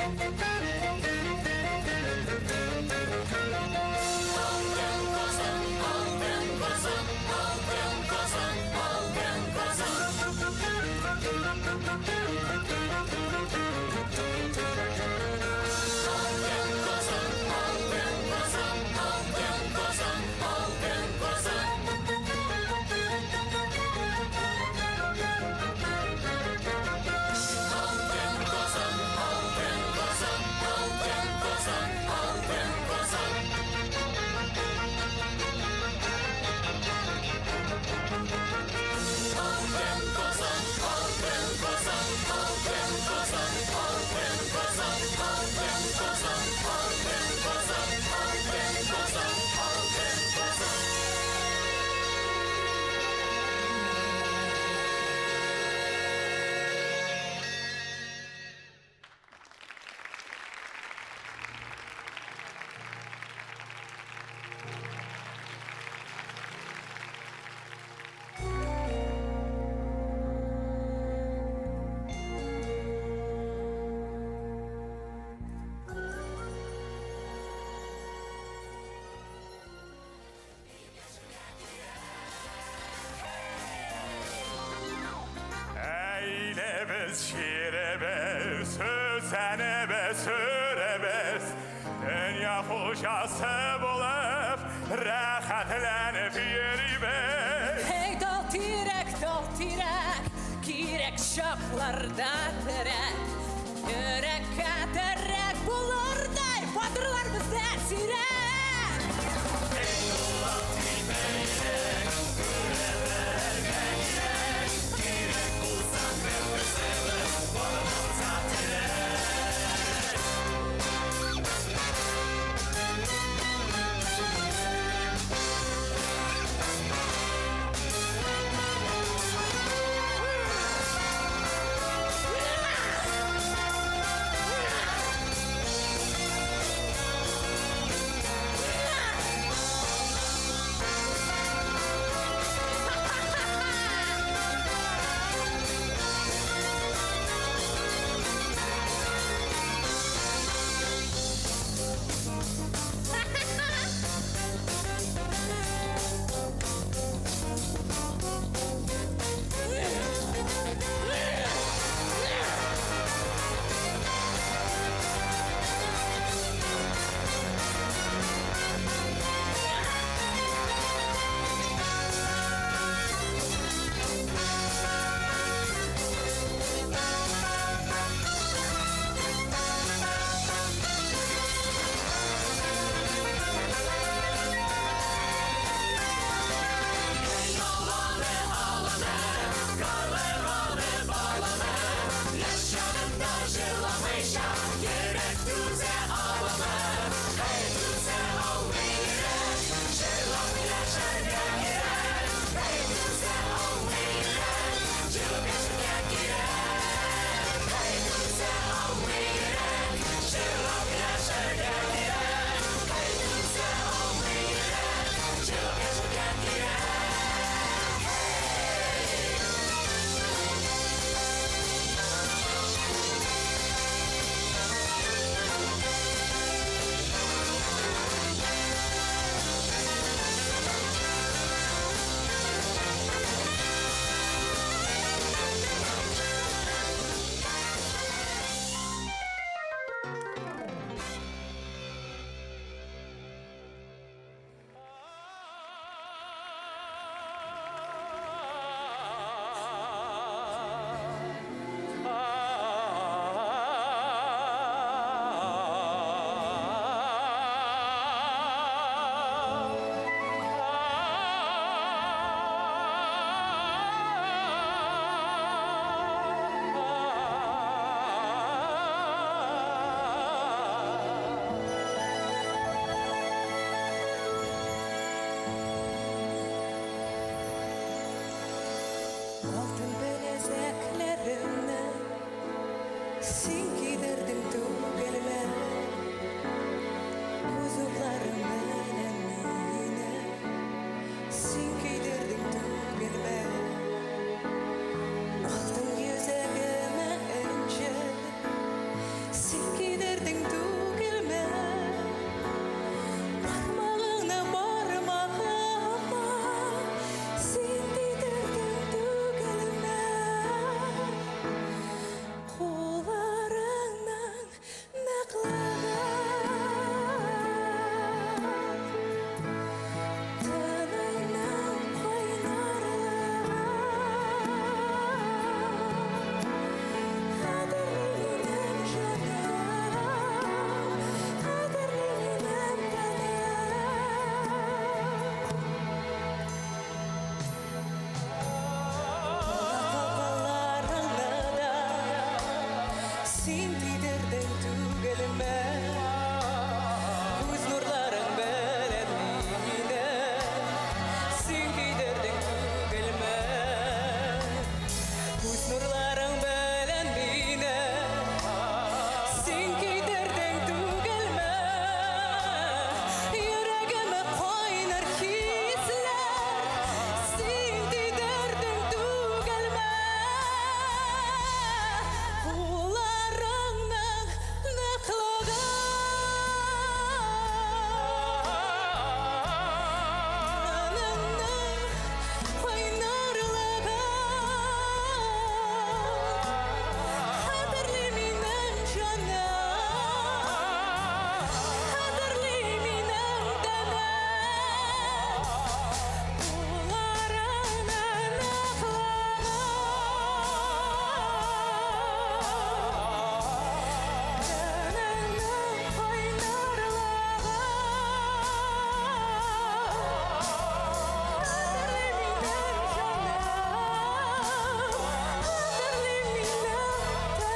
Алтын Казан, алтын Казан, алтын Казан, алтын Казан. Алтын Казан, алтын Казан, алтын Казан, алтын Казан. Алтын Казан, алтын Казан, алтын Казан, алтын Казан. Алтын Казан, алтын Казан, алтын Казан, алтын Казан, алтын Казан, алтын Казан, алтын Казан, алтын Казан. Әйлебез, şirебез, сөзәнебез, сүребез, Дөнья хуҗасы булып, рәхәтләнеп йөрибез. Эй, дал тирәк, дал тирәк, кирәк чакларда терәк. Йөрәккә терәк булырдай, батырлар бездә сирәк. тидердең түгелме? Бармагыңны бармагыма син тидердең түгелме? Кулларыңның ныклыгын, тыныңның кайнарлыгын кадерли минем җаным, кадерли минем тәнем. Калкаларыңны да син тидердең түгелме? Күз нурларың белән мине син кидердең түгелме? Күз нурларың белән мине син кидердең түгелме? Йөрәгемә кайнар хисләр син тидердең түгелме? Кулларыңның ныклыгын, тыныңның кайнарлыгын хәтерли минем җаным, хәтерли минем тәнем. Кулларыңның ныклыгын, тыныңның кайнарлыгын хәтерли минем җаным, хәтерли минем тәнем.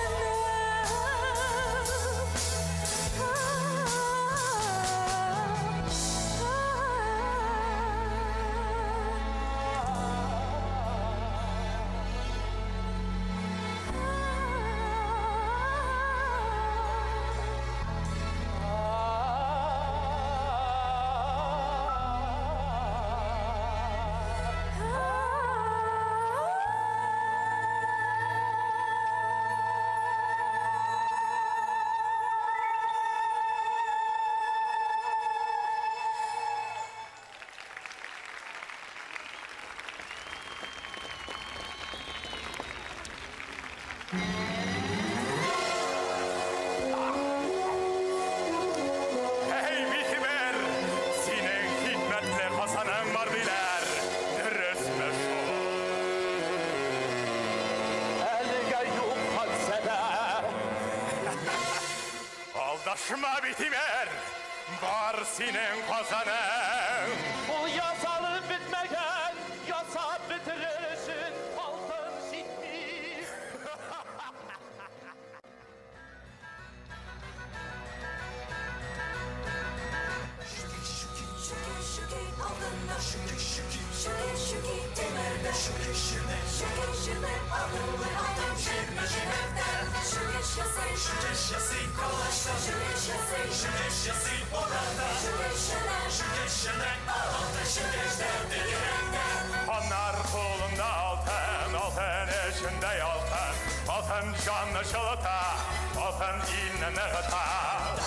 Эй, Битимер, синең хикмәтле Казаның бар диләр. Дөресме шул? Әлегә юк хәдисәдә. Алдашма, Битимер, бар синең Казаның. Ул ясалып бетмәгән, ясап бетерер өчен алтын җитми. Şükür şükür altında, şükür şükür, şükür şükür temelde, şükür şükür, şükür şükür altınlı altın şirme şirmekte, şükür şükür, şükür şükür kolaşta, şükür şükür, şükür şükür orada, şükür şükür, şükür şükür altın şükür derdi yürekte. Anlar kolunda altın, altın içinde altın, altın canlı çılıta, altın ilne nığıta.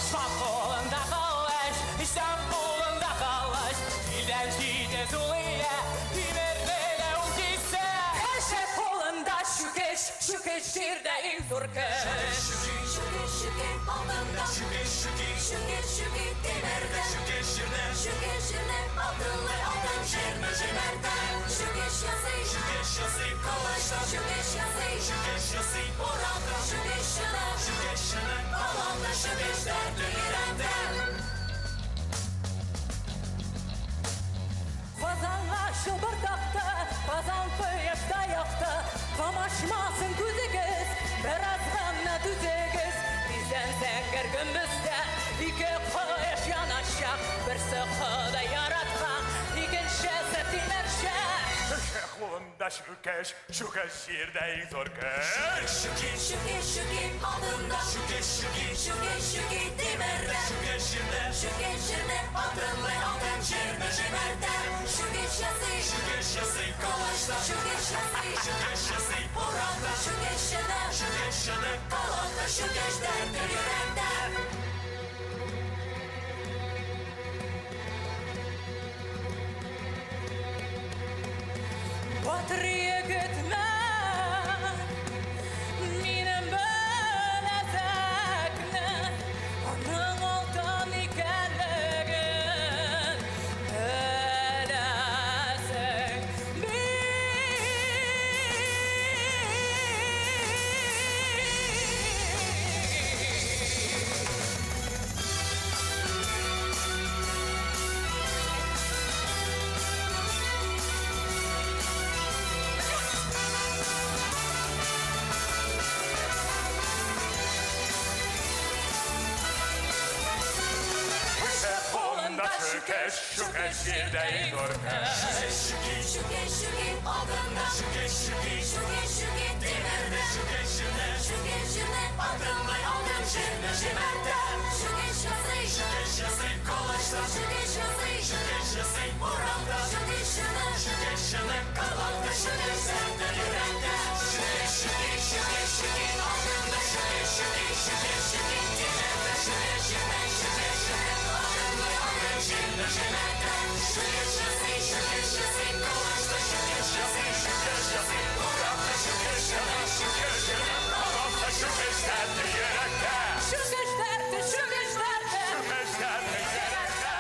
İstanbul'unda kalış, İstanbul'unda kalış. Dilden jide zuliye, timerlere ul gitse. Кеше кулында шүкеш, шүкеш җирдә иң зур көч. Şükür şükür altında, şükür şükür, şükür şükür temelde, şükür şükür, şükür şükür altınlı altın şirme şirmekte, şükür şükür, şükür şükür kolaşta, şükür şükür, şükür şükür orada, şükür şükür, şükür şükür altın şükür derdi yürekte. Казанга чылбыр такты, Казан кояшта якты. Камашмасын күзегез, бераз гына түзегез. Тиздән зәңгәр гөмбездә ике кояш яначак. Берсе Ходай яраткан, икенчесе тимерче. Кеше кулында шүкеш, шүкеш җирдә иң зур көч. Şükür şükür altında, şükür şükür, şükür şükür temelde, şükür şükür, şükür şükür altınlı altın şirme şirmekte, şükür şükür, şükür şükür kolaşta, şükür şükür, şükür şükür orada, şükür şükür, şükür şükür altın şükür derdi yürekte. Батыр егетмен, минем беләзекне, аның алтын икәнлеген беләсең бит. Кулында шүкеш, шүкеш җирдә иң зур көч. Шүке, шүке, алтында. Шүке, шүке, Шүке, шүке, тимердә. Шүке җирдә. Шүке, җирдә алтынлы алтын җирне җимерде. Шүке, ясый. Шүкеш ясый колачлар. Шүке, ясый. Шүкеш ясый урамда. Шүке, чыны. Шүкеш чыны калакта. Шүкеш дәрте йөрәктә. Шүке, шүке, шүке, шүке, алтында. Шүке, шүке, шүке, шүке, тимердә. Шүке җирдә, шүке җирдә алтынлы алтын җирне җимерде. Шүкеш ясый, шүкеш ясый колачлар. Шүкеш ясый, шүкеш ясый урамда. Шүкеш чыны, шүкеш чыны калакта. Шүкеш дәрте йөрәктә. Шүкеш дәрте, шүкеш дәрте. Шүкеш дәрте йөрәктә.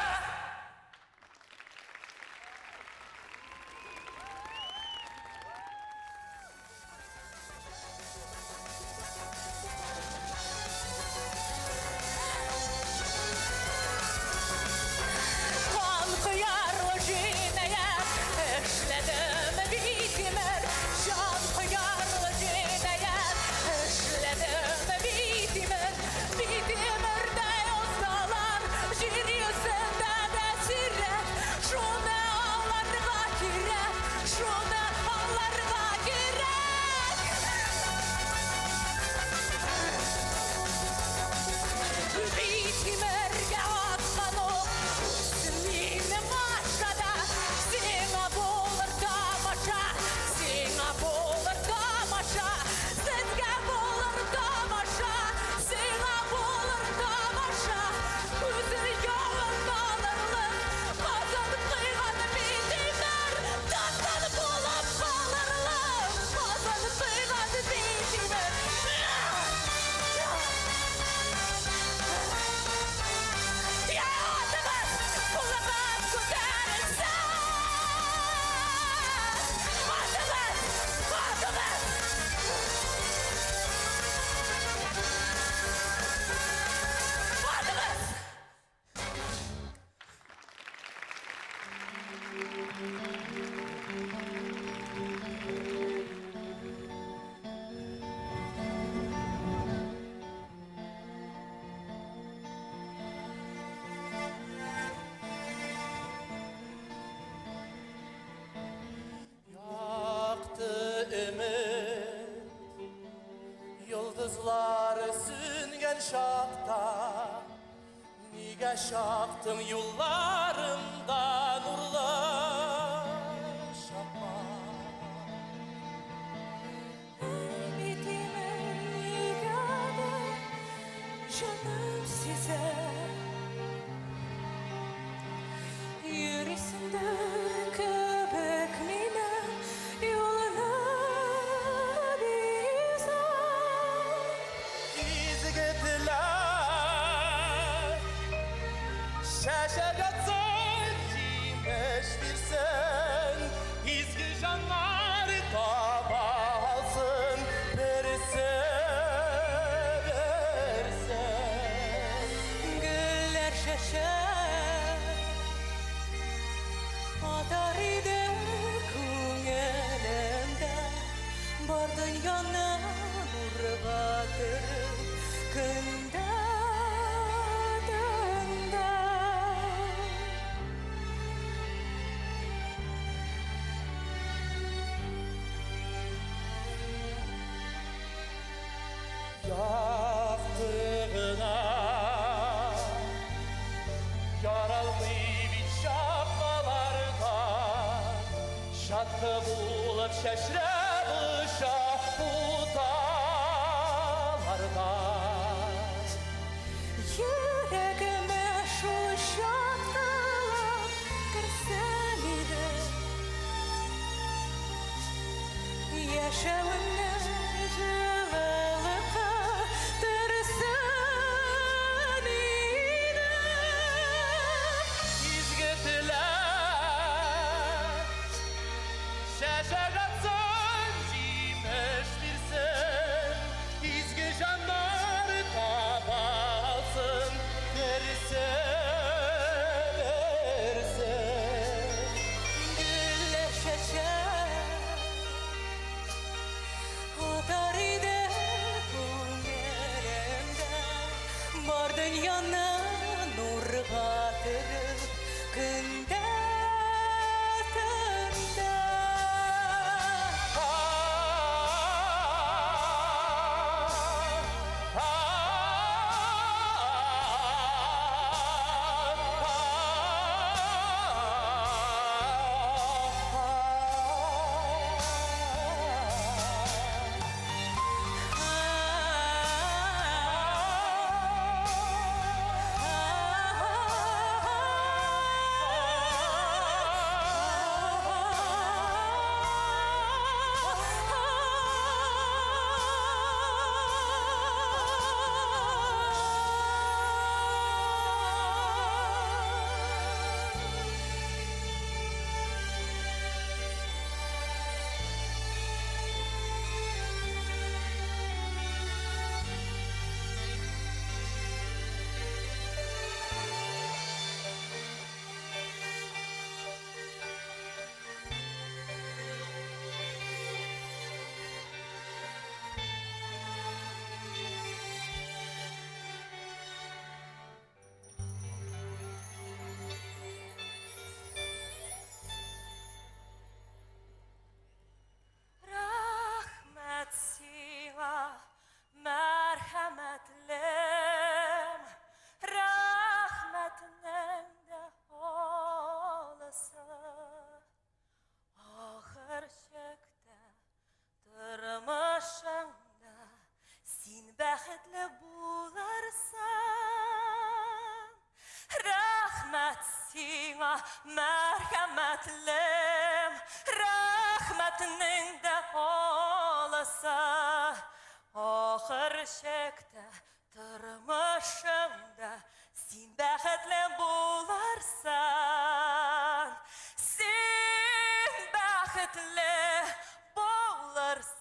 Кан коярлы җинаять эшләдем битимер, җан коярлы җинаять эшләдем битимер. Битимердәй осталар җир йөзендә дә сирәк, шуны аңларга кирәк, шуны аңларга кирәк. Битимергә аткан ук минем ашада, сиңа булыр тамаша, сиңа булыр тамаша, сезгә булыр тамаша, сиңа булыр тамаша. Үзе явын алырлык, Казан кыйган Битимер, дастан булып калырлык, Казан кыйган Битимер. Я атыгыз, кулыгыз күтәрелсен! Атыгыз, атыгыз! Атыгыз! Якты өмет Йолдызлары сүнгән чакта, Нигә чактың юлларымда нурлы шапмак? Битимер нигәдер җаным сизә, Йөрисеңдер кебек минем юлны бизәп. Изге теләк Чәчәк атсын, җимеш бирсен, Изге җаннар таба алсын берсе берсе. Гөлләр чәчәк атар иде күңелемдә, Бар дөньяны нурга төреп көндә, төндә. Яктыгына Яралмый бит чакмаларга, Чаткы булып чәчрәп оча путаларда. Йөрәгемә шул чаткылап керсәм иде. Дөньяны нурга төреп, көндә, төндә. Рәхмәт сиңа, мәрхәмәтлем, рәхмәтнең дә олысы. Ахыр чиктә тормышыңда син бәхетле булырсың. Рәхмәт сиңа, мәрхәмәтлем, рәхмәтнең дә олысы. Ахыр чиктә тормышыңда син бәхетле булырсың. Син бәхетле булырсың.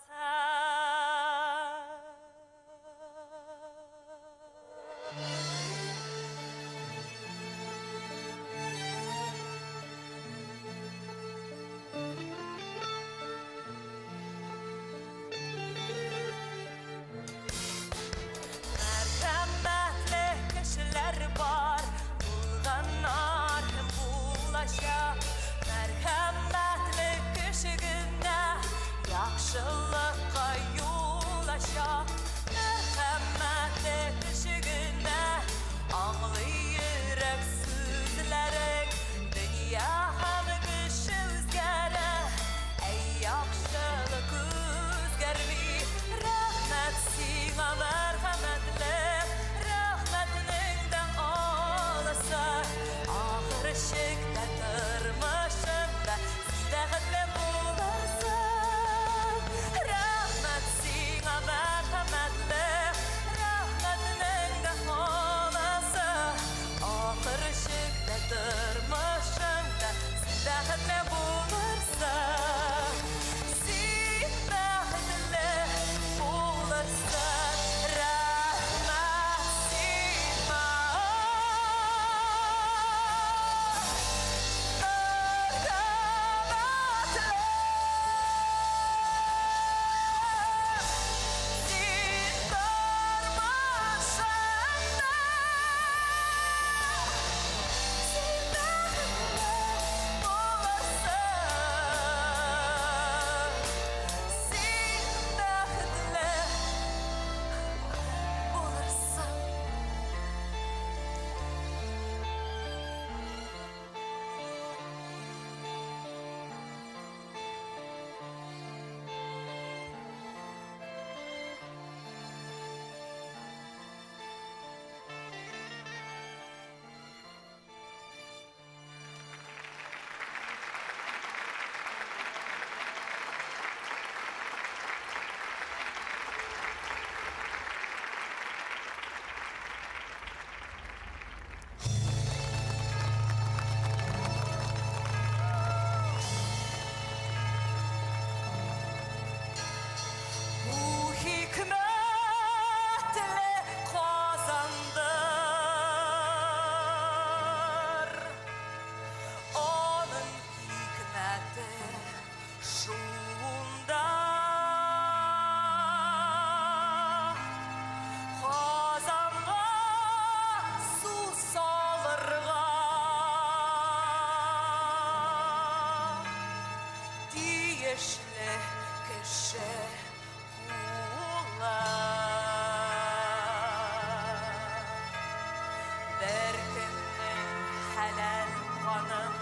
хәләл канын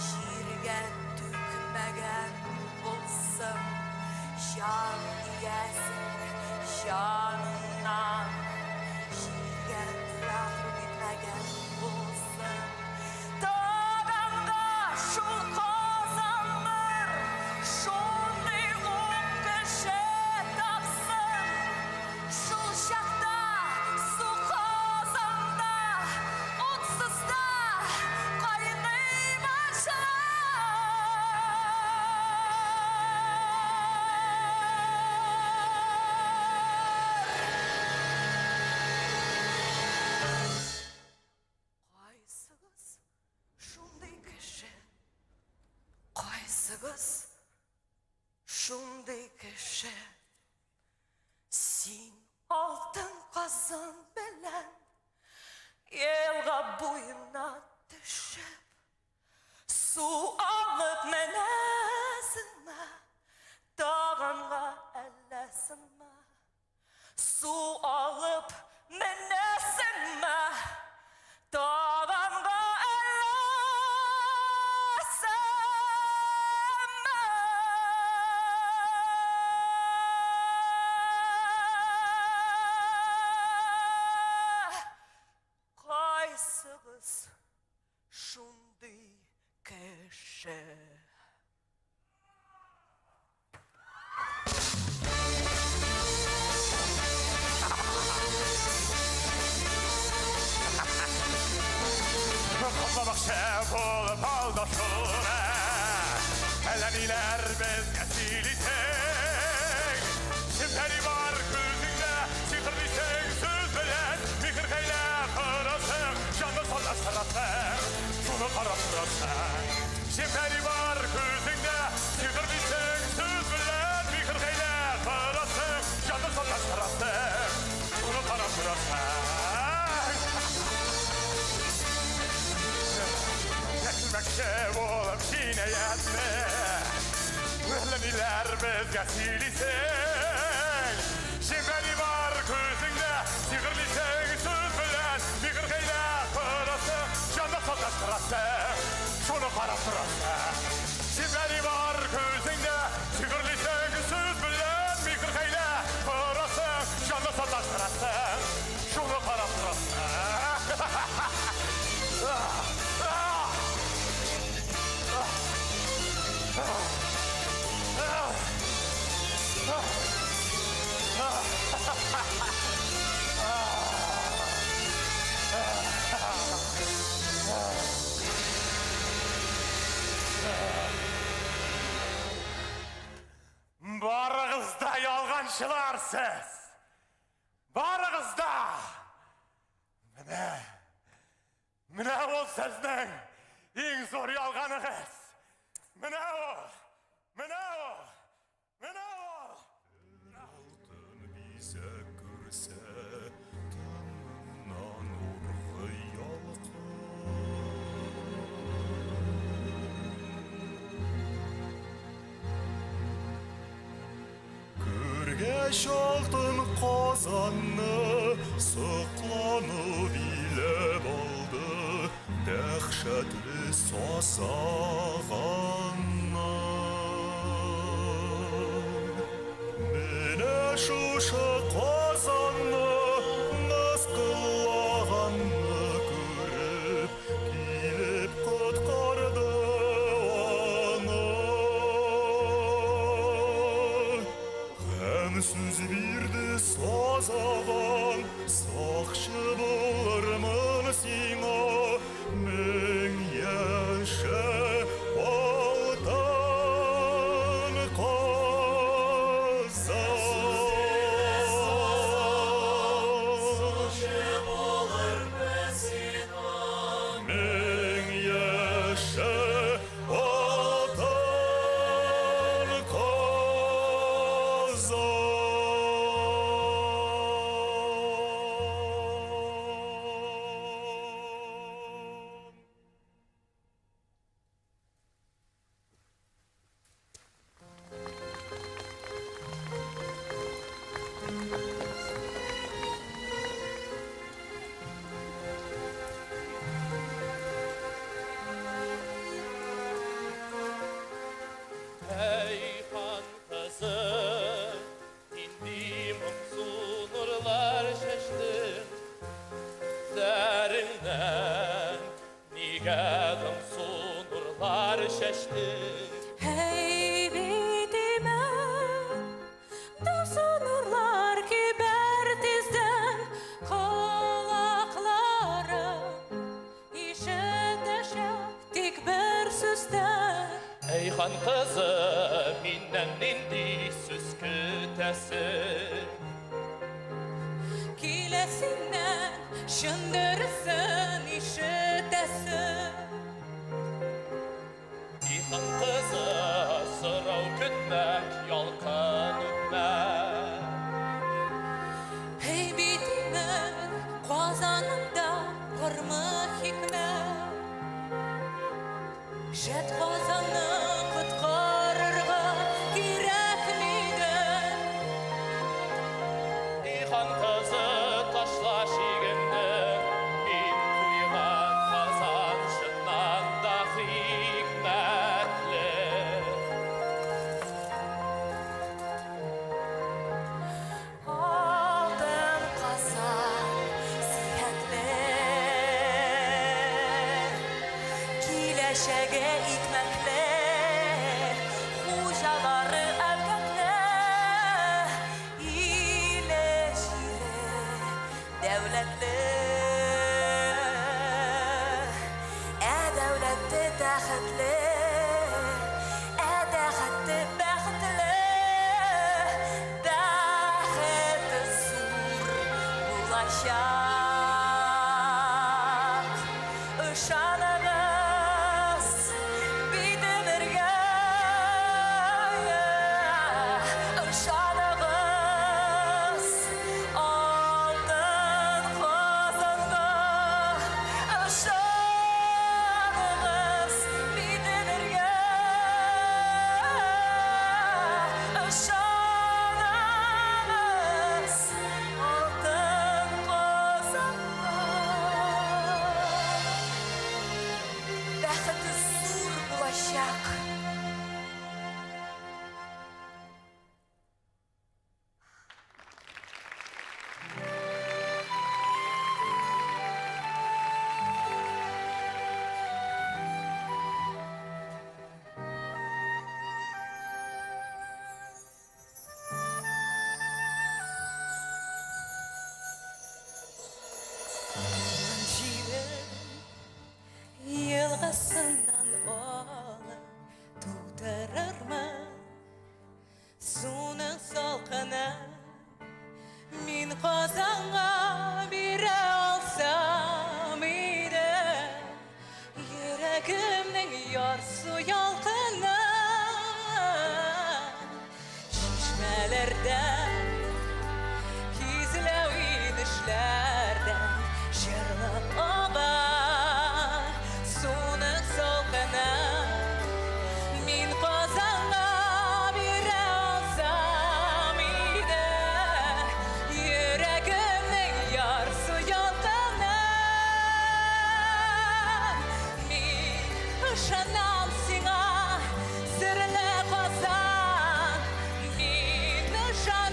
җиргә түкмәгән булсын, җан иясен җаныннан җиргә мәхрүм итмәгән булсын. Таганга шул казандыр, шундый ук кеше тапсын. Шул чакта су казанда утсыз да кайный башлар. Кайсыгыз шундый кеше? Кайсыгыз шундый кеше? Син алтын казан белән елга буена төшеп, су алып менәсеңме? Таганга әлләсеңме? Су алып менәсеңме? Таганга әлләсеңме? Кайсыгыз шундый кеше? Kutlamakçı bulup aldaşına, Әллә ниләр безгә сөйлисең. Шимпәри бар күзеңдә, сихерлисең сүз белән, Михер хәйлә кырасың, җанны саташтырасың, шуны карап торасың. Шимпәри бар күзеңдә, сихерлисең сүз белән, Михер хәйлә кырасың, җанны саташтырасың, шуны карап торасың. Çekilmekçe bulup çiğneyetme, Әллә ниләр безгә сөйлисең. Шимпәри бар күзеңдә, сихерлисең сүз белән, Михер хәйлә кырасың, җанны саташтырасың, шуны карап торасың. Шимпәри бар күзеңдә, сихерлисең сүз белән, Михер хәйлә кырасың, җанны саташтырасың, шуны карап торасың. Барыгыз да ялганчылар сез! Барыгыз да! Менә, менә ул сезнең иң зур ялганыгыз! Менә ул! Менә ул! Менә ул! Алтын бизәк күрсә, таңыннан ургы ялкын. Күргәч алтын казанны, соклану биләп алды, дәһшәтле сазаганны. Менә шушы казанны мыскыллаганны күреп, килеп коткарды аны. Һәм сүз бирде сазаган, сакчы булырмын сиңа, мең яшә алтын казан. тиздән? Нигә дымсу нурлар чәчтең? Һәй битемә дымсу нурлар кибәр тиздән, колакларым ишетәчәк тик бер сүздән. Әй хан кызы, миннән нинди сүз көтәсең? Килә синнән чын дөресен ишетәсем. И хан кызы, сорау көтмәк, ялкын үпмәк. Һәй битемең казанында бармы хикмәт? Шәт казанны коткарырга кирәкмиде. И хан кызы, ташла шигеңне, мин куйган казан чыннан да хикмәтле. Алтын казан сихәтле, киләчәге икмәкле, хуҗалары әбкәкле, иле җире дәүләтле. Ә дәүләте тәхетле, ә тәхете бәхетле, бәхете зур булачак. Ышаныгыз Битемергә, ышаныгыз алтын казанга, ышаныгыз Битемергә, ышаныгыз алтын казанга. Бәхете зур булачак. Җирем елгасыннан алып тутырырмын суның салкыны мин Казанга бирә алсам иде йөрәгемнең ярсу ялкыны. Чишмәләрдән кизләү инешләрдән җырлап ага суның салкыны мин Казанга бирә алсам иде йөрәгемнең ярсу ялкыны. Мин ышанам сиңа, серле Казан, мин ышанам.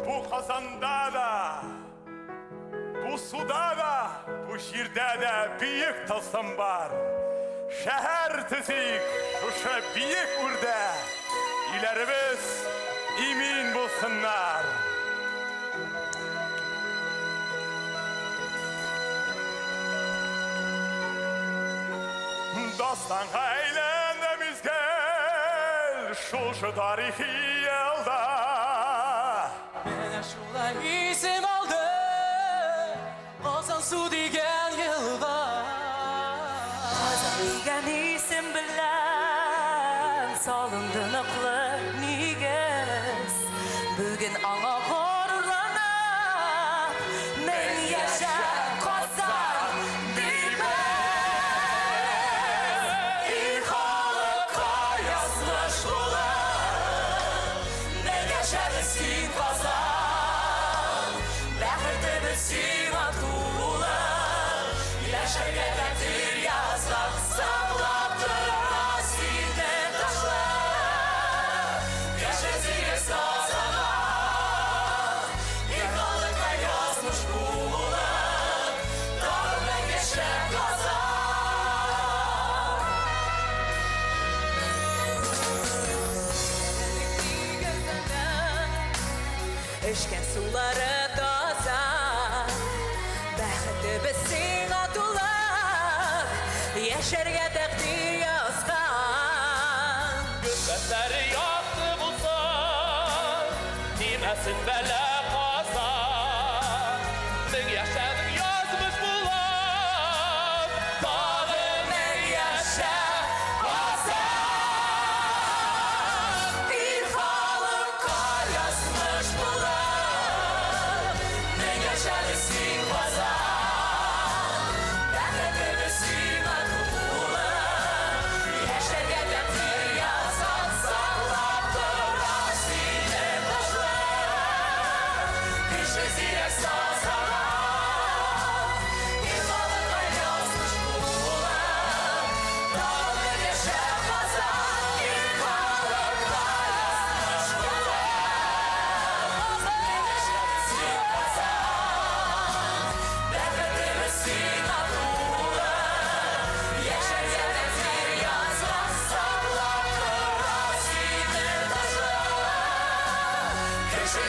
Бу Казанда да, бу суда да, бу җирдә дә бөек тылсым бар. Шәһәр төзик шушы бөек үрдә. Өйләребез имин булсыннар. Дастанга әйләнде мизгел шушы тарихи елда. Менә шулай исем алды Казансу дигән елга. Казан дигән исем белән салынды ныклы нигез. Бүген аңа горурланып, мең яшә Казан дибез. Ил халыкка язмыш булып, мең яшәдең син, Казан. Бәхетебез сиңа тулып, яшәргә тәкъдир язган, саклап тора сине ташлар. Яшә сирек сазаган, ил халыкка язмыш булып, тагын мең яшә, Казан. Эчкән сулары таза, бәхетебез сиңа тулып, яшәргә тәкъдир язган. Гөмбәзләре якты булсын, тимәсен бәла каза. Мең яшәдең язмыш булып, тагын мең яшә, Казан. Ил халыкка язмыш булып, мең яшәдең син, Казан. Бәхетебез сиңа тулып, яшәргә тәкъдир язган, саклап тора сине ташлар. Кеше зирәк сазаган, ил халыкка язмыш булып, тагын мең яшә, Казан. Ил халыкка язмыш булып, мең яшәдең син, Казан. Бәхетебез сиңа тулып, яшәргә тәкъдир язган, саклап тора сине ташлар. Кеше